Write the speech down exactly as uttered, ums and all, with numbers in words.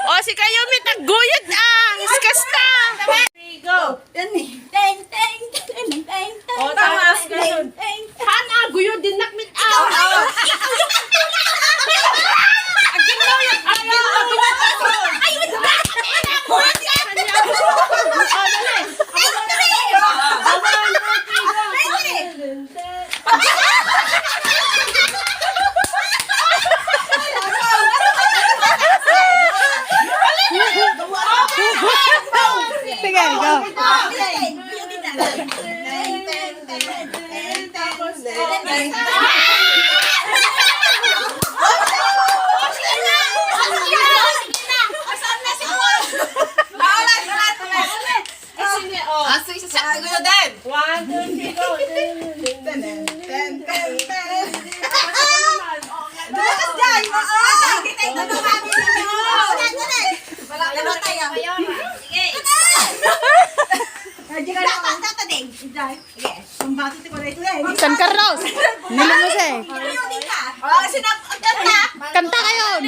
O, sikayo, mi, tagguyod, ah. Iskasta. Go. Teng, teng, teng, teng, teng. O, tama, ganun. Teng, teng. Hana, guyod din, nakmit. Aw, aw. Agin mo yan. Agin mo. Ay, wala. O, dali. Sige, go. Aso isa siya, tuloy din. One, two, three, go. Ten, ten, ten, ten. Bukas dyan, oo. Kita ito, tumami sa inyo. Wala pa tayo. Sige. Sige. San Carlos. Nino Jose. Oh, sino ang kanta? Kanta kayo.